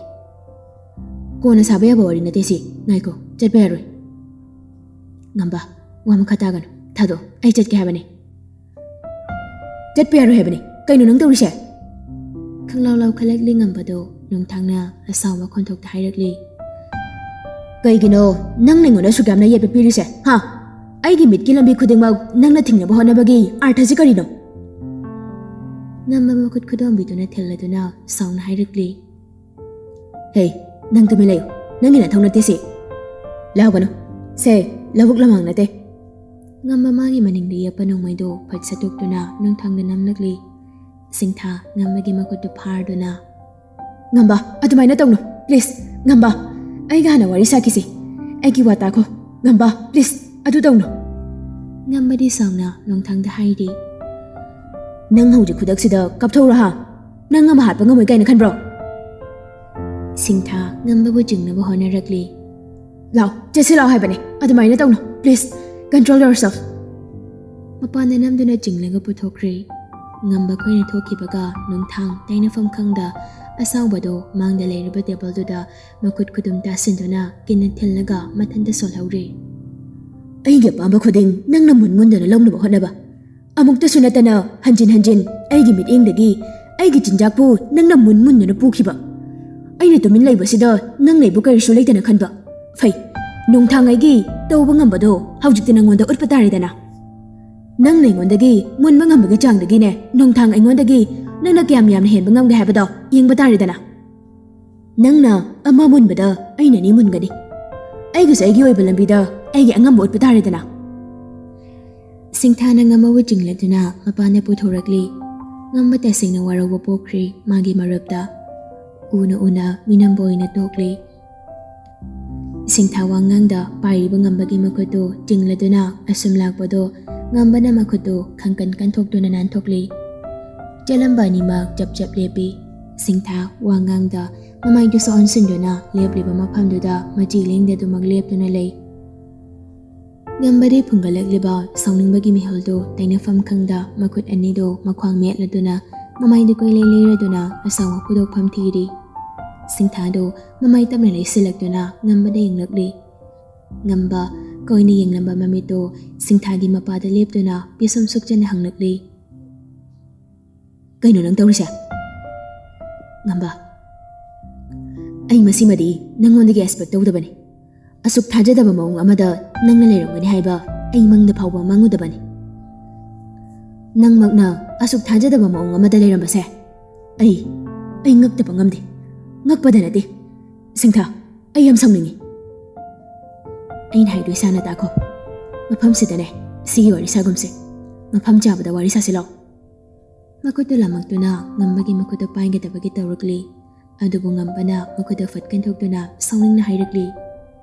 "ꯀꯣꯟꯅ ꯁꯥꯕ ꯌꯥꯕ ꯋꯥꯔꯤ ꯅꯠꯇꯦ ꯁꯤ꯫ ꯉꯥꯏꯈꯣ, ꯆꯠꯄ ꯌꯥꯔꯣꯏ꯫" "ꯉꯝꯕ, ꯋꯥ ꯃꯈꯥ ꯇꯥꯒꯅꯨ꯫ ꯊꯥꯗꯣꯛꯑꯣ, ꯑꯩ ꯆꯠꯀꯦ ꯍꯥꯏꯕꯅꯤ꯫" "ꯆꯠꯄ ꯌꯥꯔꯣꯏ ꯍꯥꯏꯕꯅꯤ꯫ ꯀꯩꯅꯣ ꯅꯪ ꯇꯧꯔꯤꯁꯦ?" ꯈꯪꯂꯥꯎ ꯂꯥꯎꯈꯠꯂꯛꯂꯤ ꯉꯝꯕꯗꯣ ꯅꯣꯡꯊꯥꯡꯅ ꯑꯁꯥꯎꯕ ꯈꯣꯟꯊꯣꯛꯇ ꯍꯥꯏꯔꯛꯂꯤ꯫ "ꯀꯩꯒꯤꯅꯣ ꯅꯪꯅ ꯑꯩꯉꯣꯟꯗ ꯑꯁꯨꯛ ꯌꯥꯝꯅ ꯌꯦꯠꯄ ꯄꯤꯔꯤꯁꯦ, ꯍꯥ? ꯑꯩꯒꯤ ꯃꯤꯠꯀꯤ ꯂꯝꯕꯤ ꯈꯨꯗꯤꯡꯃꯛ ꯅꯪꯅ ꯊꯤꯡꯅꯕ ꯍꯣꯠꯅꯕꯒꯤ ꯑꯥꯔꯊꯁꯤ ꯀꯔꯤꯅꯣ?" ꯉꯝꯕ ꯃꯈꯨꯠ ꯈꯨꯗꯣꯝꯕꯤꯗꯨꯅ ꯊꯤꯜꯂꯗꯨꯅ ꯁꯥꯎꯅ ꯍꯥꯏꯔꯛꯂꯤ꯫ "ꯍꯦ, ꯅꯪ ꯇꯨꯃꯤꯟ ꯂꯩꯌꯨ꯫ ꯅꯪꯒꯤ ꯅꯊꯧ ꯅꯠꯇꯦ ꯁꯤ꯫ ꯂꯥꯎꯒꯅꯨ꯫ ꯁꯦ, ꯂꯧꯕꯨꯛ ꯂꯝꯍꯥꯡ ꯅꯠꯇꯦ꯫" ꯉꯝꯕ ꯃꯥꯒꯤ ꯃꯅꯤꯡꯗ ꯌꯦꯞꯄ ꯅꯣꯡꯃꯩꯗꯣ ꯐꯠ ꯁꯠꯇꯣꯛꯇꯨꯅ ꯅꯣꯡꯊꯥꯡꯗ ꯅꯝꯂꯛꯂꯤ꯫ ꯁꯤꯡꯊꯥ ꯉꯝꯕꯒꯤ ꯃꯈꯨꯠꯇꯨ ꯐꯥꯔꯗꯨꯅ, "ꯉꯝꯕ, ꯑꯗꯨꯃꯥꯏꯅ ꯇꯧꯅꯨ꯫ ꯄ꯭ꯂꯤꯖ, ꯉꯝꯕ, ꯑꯩꯒ ꯍꯥꯟꯅ ꯋꯥꯔꯤ ꯁꯥꯈꯤꯁꯤ꯫ ꯑꯩꯒꯤ ꯋꯥ ꯇꯥꯈꯣ꯫ ꯉꯝꯕ, ꯄ꯭ꯂꯤꯖ, ꯑꯗꯨ ꯇꯧꯅꯨ꯫" ꯉꯝꯕꯗꯤ ꯁꯥꯎꯅ ꯅꯣꯡꯊꯥꯡꯗ ꯍꯥꯏꯔꯤ꯫ "ꯅꯪ ꯍꯧꯖꯤꯛ ꯈꯨꯗꯛꯁꯤꯗ ꯀꯥꯞꯊꯧꯔꯣ ꯍꯥ? ꯅꯪ ꯑꯃ ꯍꯥꯠꯄ ꯉꯝꯃꯣꯏ ꯀꯥꯏꯅ ꯈꯟꯕ꯭ꯔꯣ?" ꯁꯤꯡꯊꯥ ꯉꯝꯕꯕꯨ ꯆꯤꯡꯅꯕ ꯍꯣꯠꯅꯔꯛꯂꯤ꯫ "ꯂꯥꯎ, ꯆꯠꯁꯤ ꯂꯥꯎ ꯍꯥꯏꯕꯅꯦ, ꯑꯗꯨꯃꯥꯏꯅ ꯇꯧꯅꯨ꯫ Please, control yourself꯫" ꯃꯄꯥꯟꯗ ꯅꯝꯗꯨꯅ ꯆꯤꯡꯂꯒ ꯄꯨꯊꯣꯛꯈ꯭ꯔꯦ꯫ ꯉꯝꯕ ꯈꯣꯏꯅ ꯊꯣꯛꯈꯤꯕꯒ ꯅꯣꯡꯊꯥꯡ ꯇꯩꯅꯐꯝ ꯈꯪꯗ ꯑꯁꯥꯎꯕꯗꯣ ꯃꯥꯡꯗ ꯂꯩꯔꯤꯕ ꯇꯦꯕꯜꯗꯨꯗ ꯃꯈꯨꯠ ꯈꯨꯗꯨꯝ ꯇꯥꯁꯤꯟꯗꯨꯅ ꯀꯤꯟꯅ ꯊꯤꯜꯂꯒ ꯃꯊꯟꯇ ꯁꯣꯜꯍꯧꯔꯦ꯫ "ꯑꯩꯒꯤ ꯑꯄꯥꯝꯕ ꯈꯨꯗꯤꯡ ꯅꯪꯅ ꯃꯨꯟ ꯃꯨꯟꯗꯨꯅ ꯂꯧꯅꯕ ꯍꯣꯠꯅꯕ꯫ ꯑꯃꯨꯛꯇꯁꯨ ꯅꯠꯇꯅ ꯍꯟꯖꯤꯟ ꯍꯟꯖꯤꯟ ꯑꯩꯒꯤ ꯃꯤꯠꯌꯦꯡꯗꯒꯤ ꯑꯩꯒꯤ ꯆꯤꯟꯖꯥꯛꯄꯨ ꯅꯪꯅ ꯃꯨꯟ ꯃꯨꯟꯗꯨꯅ ꯄꯨꯈꯤꯕ꯫ ꯑꯩꯅ ꯇꯨꯃꯤꯟ ꯂꯩꯕꯁꯤꯗ ꯅꯪ ꯂꯩꯕꯨ ꯀꯔꯤꯁꯨ ꯂꯩꯇꯅ ꯈꯟꯕ꯫ ꯐꯩ, ꯅꯣꯡꯊꯥꯡ ꯑꯩꯒꯤ ꯇꯧꯕ ꯉꯝꯕꯗꯣ ꯍꯧꯖꯤꯛꯇꯤ ꯅꯪꯉꯣꯟꯗ ꯎꯠꯄ ꯇꯥꯔꯦꯗꯅ꯫ ꯅꯪꯅ ꯑꯩꯉꯣꯟꯗꯒꯤ ꯃꯨꯟꯕ ꯉꯝꯕꯒꯤ ꯆꯥꯡꯗꯒꯤꯅꯦ ꯅꯣꯡꯊꯥꯡ ꯑꯩꯉꯣꯟꯗꯒꯤ ꯅꯪꯅ ꯀꯌꯥꯝ ꯌꯥꯝꯅ ꯍꯦꯟꯕ ꯉꯝꯒꯦ ꯍꯥꯏꯕꯗꯣ ꯌꯦꯡꯕ ꯇꯥꯔꯦꯗꯅ꯫ ꯅꯪꯅ ꯑꯃ ꯃꯨꯟꯕꯗ ꯑꯩꯅ ꯑꯅꯤ ꯃꯨꯟꯒꯅꯤ꯫ ꯑꯩꯒꯤꯁꯨ ꯑꯩꯒꯤ ꯑꯣꯏꯕ ꯂꯝꯕꯤꯗ ꯑꯩꯒꯤ ꯑꯉꯝꯕ ꯎꯠꯄ ꯇꯥꯔꯦꯗꯅ꯫" ꯁꯤꯡꯊꯥꯅ ꯉꯝꯕꯕꯨ ꯆꯤꯡꯂꯗꯨꯅ ꯃꯄꯥꯟꯗ ꯄꯨꯊꯣꯔꯛꯂꯤ꯫ ꯉꯝꯕ ꯇꯁꯦꯡꯅ ꯋꯥꯔꯧꯕ ꯄꯣꯛꯈ꯭ꯔꯦ ꯃꯥꯒꯤ ꯃꯔꯨꯞꯇ꯫ ꯎꯅ ꯎꯅ ꯃꯤꯅꯝꯕ ꯑꯣꯏꯅ ꯇꯣꯛꯂꯤ꯫ ꯁꯤꯡꯊꯥ ꯋꯥꯉꯥꯡꯗ ꯄꯥꯏꯔꯤꯕ ꯉꯝꯕꯒꯤ ꯃꯈꯨꯠꯇꯨ ꯆꯤꯡꯂꯗꯨꯅ ꯑꯁꯨꯝ ꯂꯥꯛꯄꯗꯣ ꯉꯝꯕꯅ ꯃꯈꯨꯠꯇꯨ ꯈꯪꯀꯟ ꯀꯟꯊꯣꯛꯇꯨꯅ ꯅꯥꯟꯊꯣꯛꯂꯤ꯫ ꯆꯦꯜꯂꯝꯕ ꯑꯅꯤꯃꯛ ꯆꯞ ꯆꯞ ꯂꯦꯞꯄꯤ꯫ ꯁꯤꯡꯊꯥ ꯋꯥꯉꯥꯡꯗ ꯃꯃꯥꯏꯗꯨꯁꯨ ꯑꯣꯟꯁꯤꯟꯗꯨꯅ ꯂꯦꯞꯂꯤꯕ ꯃꯐꯝꯗꯨꯗ ꯃꯆꯤ ꯂꯦꯡꯗꯗꯨꯃꯛ ꯂꯦꯞꯇꯨꯅ ꯂꯩ꯫ ꯉꯝꯕꯗꯤ ꯐꯨꯡꯒꯠꯂꯛꯂꯤꯕ ꯁꯥꯎꯅꯤꯡꯕꯒꯤ ꯃꯤꯍꯨꯜꯗꯨ ꯇꯩꯅꯐꯝ ꯈꯪꯗ ꯃꯈꯨꯠ ꯑꯅꯤꯗꯨ ꯃꯈ꯭ꯋꯥꯡ ꯃꯦꯠꯂꯗꯨꯅ ꯃꯃꯥꯏꯗꯨ ꯀꯣꯏꯂꯩ ꯂꯩꯔꯗꯨꯅ ꯑꯁꯥꯎꯕ ꯐꯨꯗꯣꯛꯐꯝ ꯊꯤꯔꯤ꯫ ꯁꯤꯡꯊꯥꯗꯨ ꯃꯃꯥꯏ ꯇꯞꯅ ꯂꯩꯁꯤꯜꯂꯛꯇꯨꯅ ꯉꯝꯕꯗ ꯌꯦꯡꯂꯛꯂꯤ꯫ ꯉꯝꯕ ꯀꯣꯏꯅ ꯌꯦꯡꯂꯝꯕ ꯃꯃꯤꯠꯇꯨ ꯁꯤꯡꯊꯥꯒꯤ ꯃꯄꯥꯗ ꯂꯦꯞꯇꯨꯅ ꯄꯤꯁꯨꯝ ꯁꯨꯛꯆꯟꯅ ꯍꯪꯂꯛꯂꯤ꯫ "ꯀꯩꯅꯣ ꯅꯪ ꯇꯧꯔꯤꯁꯦ?" "ꯉꯝꯕ, ꯑꯩ ꯃꯁꯤꯃꯗꯤ ꯅꯪꯉꯣꯟꯗꯒꯤ ꯑꯦꯛꯁꯄꯦꯛ ꯇꯧꯗꯕꯅꯤ꯫ ꯑꯁꯨꯛ ꯊꯥꯖꯗꯕ ꯃꯑꯣꯡ ꯑꯃꯗ ꯅꯪꯅ ꯂꯩꯔꯝꯒꯅꯤ ꯍꯥꯏꯕ ꯑꯩ ꯃꯪꯗ ꯐꯥꯎꯕ ꯃꯪꯉꯨꯗꯕꯅꯤ꯫ ꯅꯪꯃꯛꯅ ꯑꯁꯨꯛ ꯊꯥꯖꯗꯕ ꯃꯑꯣꯡ ꯑꯃꯗ ꯂꯩꯔꯝꯕꯁꯦ ꯑꯩ, ꯑꯩ ꯉꯛꯇꯕ ꯉꯝꯗꯦ꯫ ꯉꯛꯄꯗ ꯅꯠꯇꯦ꯫ ꯁꯤꯡꯊꯥ, ꯑꯩ ꯌꯥꯝ ꯁꯥꯎꯅꯤꯡꯉꯤ꯫ ꯑꯩꯅ ꯍꯥꯏꯗꯣ ꯏꯁꯥꯅ ꯇꯥꯈꯣ꯫ ꯃꯐꯝꯁꯤꯗꯅꯦ, ꯁꯤꯒꯤ ꯋꯥꯔꯤ ꯁꯥꯒꯨꯝꯁꯦ꯫ ꯃꯐꯝ ꯆꯥꯕꯗ ꯋꯥꯔꯤ ꯁꯥꯁꯤ ꯂꯥꯎ꯫" ꯃꯈꯨꯠꯇꯨ ꯂꯥꯃꯛꯇꯨꯅ ꯉꯝꯕꯒꯤ ꯃꯈꯨꯠꯇꯨ ꯄꯥꯏꯒꯗꯕꯒꯤ ꯇꯧꯔꯛꯂꯤ꯫ ꯑꯗꯨꯕꯨ ꯉꯝꯕꯅ ꯃꯈꯨꯠꯇꯨ ꯐꯠ ꯀꯟꯊꯣꯛꯇꯨꯅ ꯁꯥꯎꯅꯤꯡꯅ ꯍꯥꯏꯔꯛꯂꯤ꯫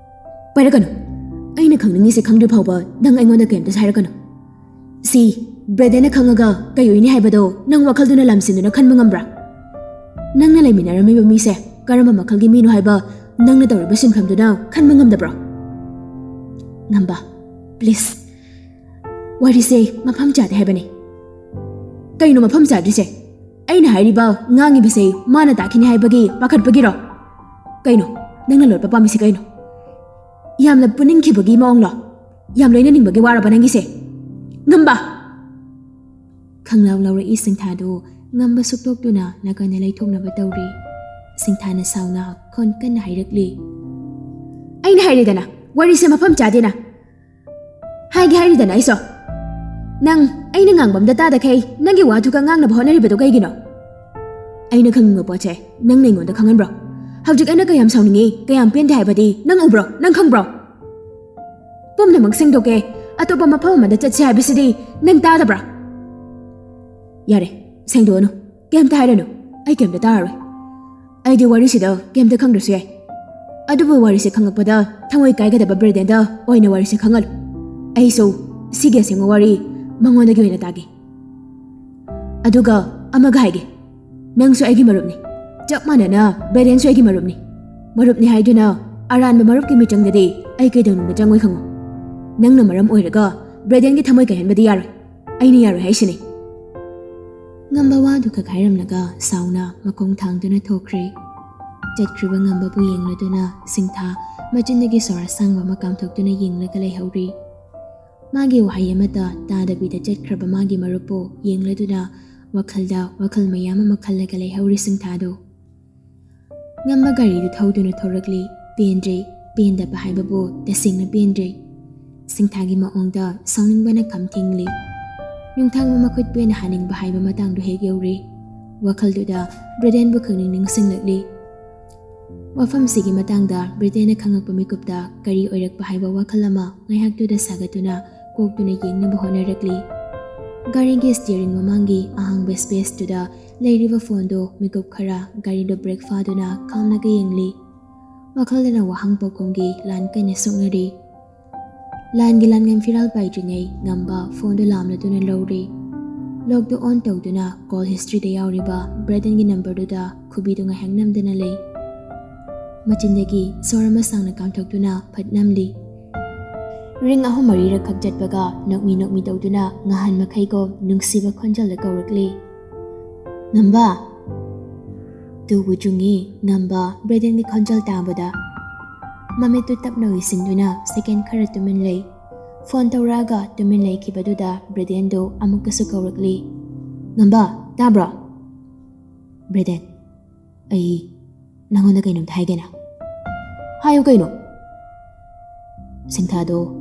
"ꯄꯥꯏꯔꯛꯀꯅꯨ꯫ ꯑꯩꯅ ꯈꯪꯅꯤꯡꯉꯤꯁꯦ ꯈꯪꯗ꯭ꯔꯤ ꯐꯥꯎꯕ ꯅꯪ ꯑꯩꯉꯣꯟꯗ ꯀꯔꯤꯝꯇꯁꯨ ꯍꯥꯏꯔꯛꯀꯅꯨ꯫ ꯁꯤ ꯕ꯭ꯔꯗꯔꯅ ꯈꯪꯉꯒ ꯀꯩ ꯑꯣꯏꯅꯤ ꯍꯥꯏꯕꯗꯣ ꯅꯪ ꯋꯥꯈꯜꯗꯨꯅ ꯂꯝꯁꯤꯟꯗꯨꯅ ꯈꯟꯕ ꯉꯝꯕ꯭ꯔꯥ? ꯅꯪꯅ ꯂꯩꯃꯤꯟꯅꯔꯝꯃꯤꯕ ꯃꯤꯁꯦ ꯀꯔꯝꯕ ꯃꯈꯜꯒꯤ ꯃꯤꯅꯣ ꯍꯥꯏꯕ ꯅꯪꯅ ꯇꯧꯔꯤꯕ ꯁꯤꯟꯐꯝꯗꯨꯅ ꯈꯟꯕ ꯉꯝꯗꯕ꯭ꯔꯣ?" "ꯉꯝꯕ, ꯄ꯭ꯂꯤꯖ, ꯋꯥꯔꯤꯁꯦ ꯃꯐꯝ ꯆꯥꯗꯦ ꯍꯥꯏꯕꯅꯤ꯫" "ꯀꯩꯅꯣ ꯃꯐꯝ ꯆꯥꯗ꯭ꯔꯤꯁꯦ? ꯑꯩꯅ ꯍꯥꯏꯔꯤꯕ ꯉꯥꯡꯉꯤꯕꯁꯦ ꯃꯥꯅ ꯇꯥꯈꯤꯅꯤ ꯍꯥꯏꯕꯒꯤ ꯄꯥꯈꯠꯄꯒꯤꯔꯣ? ꯀꯩꯅꯣ ꯅꯪꯅ ꯂꯣꯠꯄ ꯄꯥꯝꯃꯤꯁꯦ ꯀꯩꯅꯣ? ꯌꯥꯝꯅ ꯄꯨꯅꯤꯡꯈꯤꯕꯒꯤ ꯃꯑꯣꯡꯂꯣ? ꯌꯥꯝ ꯂꯣꯏꯅꯅꯤꯡꯕꯒꯤ ꯋꯥꯔꯕ ꯅꯪꯒꯤꯁꯦ? ꯉꯝꯕ!" ꯈꯪꯂꯥꯎ ꯂꯥꯎꯔꯛꯏ ꯁꯤꯡꯊꯥꯗꯨ ꯉꯝꯕ ꯁꯨꯛꯇꯣꯛꯇꯨꯅ ꯅꯥꯀꯟꯗ ꯂꯩꯊꯣꯛꯅꯕ ꯇꯧꯔꯤ꯫ ꯁꯤꯡꯊꯥꯅ ꯁꯥꯎꯅ ꯈꯣꯟ ꯀꯟꯅ ꯍꯥꯏꯔꯛꯂꯤ꯫ "ꯑꯩꯅ ꯍꯥꯏꯔꯦꯗꯅ, ꯋꯥꯔꯤꯁꯦ ꯃꯐꯝ ꯆꯥꯗꯦꯅ꯫ ꯍꯥꯏꯒꯦ ꯍꯥꯏꯔꯤꯗꯅ ꯑꯩꯁꯨ꯫ ꯅꯪ ꯑꯩꯅ ꯉꯥꯡꯕ ꯑꯝꯇ ꯇꯥꯗꯈꯩ ꯅꯪꯒꯤ ꯋꯥꯗꯨꯒ ꯉꯥꯡꯅꯕ ꯍꯣꯠꯅꯔꯤꯕꯗꯣ ꯀꯩꯒꯤꯅꯣ? ꯑꯩꯅ ꯈꯪꯅꯤꯡꯕ ꯄꯣꯠꯁꯦ ꯅꯪꯅ ꯑꯩꯉꯣꯟꯗ ꯈꯪꯍꯟꯕ꯭ꯔꯣ? ꯍꯧꯖꯤꯛ ꯑꯩꯅ ꯀꯌꯥꯝ ꯁꯥꯎꯅꯤꯡꯉꯤ, ꯀꯌꯥꯝ ꯄꯦꯟꯗꯦ ꯍꯥꯏꯕꯗꯤ ꯅꯪ ꯎꯕ꯭ꯔꯣ? ꯅꯪ ꯈꯪꯕ꯭ꯔꯣ? ꯄꯨꯝꯅꯃꯛ ꯁꯦꯡꯗꯣꯛꯀꯦ, ꯑꯇꯣꯞꯄ ꯃꯐꯝ ꯑꯃꯗ ꯆꯠꯁꯦ ꯍꯥꯏꯕꯁꯤꯗꯤ ꯅꯪ ꯇꯥꯗꯕ꯭ꯔꯥ?" "ꯌꯥꯔꯦ, ꯁꯦꯡꯗꯣꯛꯑꯅꯨ, ꯀꯩꯝꯇ ꯍꯥꯏꯔꯅꯨ꯫ ꯑꯩ ꯀꯩꯝꯇ ꯇꯥꯔꯔꯣꯏ꯫ ꯑꯩꯗꯤ ꯋꯥꯔꯤꯁꯤꯗ ꯀꯩꯝꯇ ꯈꯪꯗ꯭ꯔꯁꯨ ꯌꯥꯏ꯫ ꯑꯗꯨꯕꯨ ꯋꯥꯔꯤꯁꯦ ꯈꯪꯉꯛꯄꯗ ꯊꯃꯣꯏ ꯀꯥꯏꯒꯗꯕ ꯕ꯭ꯔꯦꯗꯦꯟꯗ ꯑꯣꯏꯅ ꯋꯥꯔꯤꯁꯦ ꯈꯪꯍꯜꯂꯨ꯫ ꯑꯩꯁꯨ ꯁꯤꯒꯤ ꯑꯁꯦꯡꯕ ꯋꯥꯔꯤ ꯃꯉꯣꯟꯗꯒꯤ ꯑꯣꯏꯅ ꯇꯥꯒꯦ꯫ ꯑꯗꯨꯒ ꯑꯃꯒ ꯍꯥꯏꯒꯦ, ꯅꯪꯁꯨ ꯑꯩꯒꯤ ꯃꯔꯨꯞꯅꯤ, ꯆꯞ ꯃꯥꯟꯅꯅ ꯕ꯭ꯔꯦꯗꯦꯟꯁꯨ ꯑꯩꯒꯤ ꯃꯔꯨꯞꯅꯤ꯫ ꯃꯔꯨꯞꯅꯤ ꯍꯥꯏꯗꯨꯅ ꯑꯔꯥꯟꯕ ꯃꯔꯨꯞꯀꯤ ꯃꯤꯆꯪꯗꯗꯤ ꯑꯩ ꯀꯩꯗꯧꯅꯨꯡꯗ ꯆꯪꯉꯣꯏ ꯈꯪꯉꯨ꯫ ꯅꯪꯅ ꯃꯔꯝ ꯑꯣꯏꯔꯒ ꯕ꯭ꯔꯦꯗꯦꯟꯒꯤ ꯊꯃꯣꯏ ꯀꯥꯏꯍꯟꯕꯗꯤ ꯌꯥꯔꯣꯏ꯫ ꯑꯩꯅ ꯌꯥꯔꯣꯏ ꯍꯥꯏꯁꯤꯅꯤ꯫ ꯉꯝꯕ ꯋꯥꯗꯨ ꯈꯛ ꯍꯥꯏꯔꯝꯂꯒ ꯁꯥꯎꯅ ꯃꯈꯣꯡ ꯊꯥꯡꯗꯨꯅ ꯊꯣꯛꯈ꯭ꯔꯦ꯫ ꯆꯠꯈ꯭ꯔꯤꯕ ꯉꯝꯕꯕꯨ ꯌꯦꯡꯂꯗꯨꯅ ꯁꯤꯡꯊꯥ ꯃꯆꯤꯟꯗꯒꯤ ꯁꯣꯔ ꯑꯁꯥꯡꯕ ꯑꯃ ꯀꯥꯝꯊꯣꯛꯇꯨꯅ ꯌꯦꯡꯂꯒ ꯂꯩꯍꯧꯔꯤ꯫ ꯃꯥꯒꯤ ꯋꯥꯍꯩ ꯑꯃꯠꯇ ꯇꯥꯗꯕꯤꯗ ꯆꯠꯈ꯭ꯔꯕ ꯃꯥꯒꯤ ꯃꯔꯨꯞꯄꯨ ꯌꯦꯡꯂꯗꯨꯅ ꯋꯥꯈꯜꯗ ꯋꯥꯈꯜ ꯃꯌꯥꯝ ꯑꯃ ꯈꯜꯂꯒ ꯂꯩꯍꯧꯔꯤ ꯁꯤꯡꯊꯥꯗꯨ꯫ ꯉꯝꯕ ꯒꯥꯔꯤꯗꯨ ꯊꯧꯗꯨꯅ ꯊꯧꯔꯛꯂꯤ꯫ ꯄꯦꯟꯗ꯭ꯔꯦ, ꯄꯦꯟꯗꯕ ꯍꯥꯏꯕꯕꯨ ꯇꯁꯦꯡꯅ ꯄꯦꯟꯗ꯭ꯔꯦ꯫ ꯁꯤꯡꯊꯥꯒꯤ ꯃꯑꯣꯡꯗ ꯁꯥꯎꯅꯤꯡꯕꯅ ꯈꯝ ꯊꯦꯡꯂꯤ꯫ ꯅꯨꯡꯊꯪꯕ ꯃꯈꯨꯠ ꯄꯦꯟꯅ ꯍꯥꯅꯤꯡꯕ ꯍꯥꯏꯕ ꯃꯇꯥꯡꯗꯨ ꯍꯦꯛ ꯌꯧꯔꯦ꯫ ꯋꯥꯈꯜꯗꯨꯗ ꯕ꯭ꯔꯦꯗꯦꯟꯕꯨ ꯈꯪꯅꯤꯡ ꯅꯤꯡꯁꯤꯡꯂꯛꯂꯤ꯫ ꯋꯥꯐꯝꯁꯤꯒꯤ ꯃꯇꯥꯡꯗ ꯕ꯭ꯔꯦꯗꯦꯟꯅ ꯈꯪꯉꯛꯄ ꯃꯤꯀꯨꯞꯇ ꯀꯔꯤ ꯑꯣꯏꯔꯛꯄ ꯍꯥꯏꯕ ꯋꯥꯈꯜ ꯑꯃ ꯉꯥꯏꯍꯥꯛꯇꯨꯗ ꯁꯥꯒꯠꯇꯨꯅ ꯀꯣꯛꯇꯨꯅ ꯌꯦꯡꯅꯕ ꯍꯣꯠꯅꯔꯛꯂꯤ꯫ ꯒꯥꯔꯤꯒꯤ ꯁ꯭ꯇꯤꯌꯔꯤꯡ ꯃꯃꯥꯡꯒꯤ ꯑꯍꯥꯡꯕ ꯁ꯭ꯄꯦꯁꯇꯨꯗ ꯂꯩꯔꯤꯕ ꯐꯣꯟꯗꯨ ꯃꯤꯀꯨꯞ ꯈꯔ ꯒꯥꯔꯤꯗꯨ ꯕ꯭ꯔꯦꯛ ꯐꯥꯗꯨꯅ ꯈꯥꯝꯂꯒ ꯌꯦꯡꯂꯤ꯫ ꯋꯥꯈꯜꯗꯅ ꯋꯥꯍꯪ ꯄꯥꯎꯈꯨꯝꯒꯤ ꯂꯥꯟ ꯀꯟꯅ ꯁꯣꯛꯅꯔꯤ꯫ ꯂꯥꯟꯒꯤ ꯂꯥꯟꯉꯝ ꯐꯤꯔꯥꯜ ꯄꯥꯏꯗ꯭ꯔꯤꯉꯩ ꯉꯝꯕ ꯐꯣꯟꯗꯨ ꯂꯥꯝꯂꯗꯨꯅ ꯂꯧꯔꯤ꯫ ꯂꯣꯛꯇꯨ ꯑꯣꯟ ꯇꯧꯗꯨꯅ ꯀꯣꯜ ꯍꯤꯁꯇ꯭ꯔꯤꯗ ꯌꯥꯎꯔꯤꯕ ꯕ꯭ꯔꯦꯗꯟꯒꯤ ꯅꯝꯕꯔꯗꯨꯗ ꯈꯨꯕꯤꯗꯨ ꯉꯥꯏꯍꯥꯛ ꯅꯝꯗꯅ ꯂꯩ꯫ ꯃꯆꯤꯟꯗꯒꯤ ꯁꯣꯔ ꯑꯃ ꯁꯥꯡꯅ ꯀꯥꯝꯊꯣꯛꯇꯨꯅ ꯐꯠ ꯅꯝꯂꯤ꯫ ꯔꯤꯡ ꯑꯍꯨꯝ ꯃꯔꯤꯔꯛ ꯈꯛ ꯆꯠꯄꯒ ꯅꯣꯛꯃꯤ ꯅꯣꯛꯃꯤ ꯇꯧꯗꯨꯅ ꯉꯍꯥꯟ ꯃꯈꯩꯒꯨꯝ ꯅꯨꯡꯁꯤꯕ ꯈꯣꯟꯖꯦꯜꯗ ꯀꯧꯔꯛꯂꯤ, "ꯉꯝꯕ!" ꯇꯨꯕꯨ ꯆꯨꯡꯉꯤ ꯉꯝꯕ ꯕ꯭ꯔꯦꯗꯟꯒꯤ ꯈꯣꯟꯖꯦꯜ ꯇꯥꯕꯗ꯫ ꯃꯃꯤꯠꯇꯨ ꯇꯞꯅ ꯎꯏꯁꯤꯟꯗꯨꯅ ꯁꯦꯀꯦꯟ ꯈꯔ ꯇꯨꯃꯤꯟ ꯂꯩ꯫ ꯐꯣꯟ ꯇꯧꯔꯛꯑꯒ ꯇꯨꯃꯤꯟ ꯂꯩꯈꯤꯕꯗꯨꯗ ꯕ꯭ꯔꯦꯗꯦꯟꯗꯨ ꯑꯃꯨꯛꯀꯁꯨ ꯀꯧꯔꯛꯂꯤ, "ꯉꯝꯕ, ꯇꯥꯕ꯭ꯔꯣ?" "ꯕ꯭ꯔꯦꯗꯦꯟ, ꯑꯩ ꯅꯪꯉꯣꯟꯗ ꯀꯩꯅꯣꯝꯇ ꯍꯥꯏꯒꯦꯅ꯫" "ꯍꯥꯏꯌꯨ ꯀꯩꯅꯣ?" ꯁꯤꯡꯊꯥꯗꯣ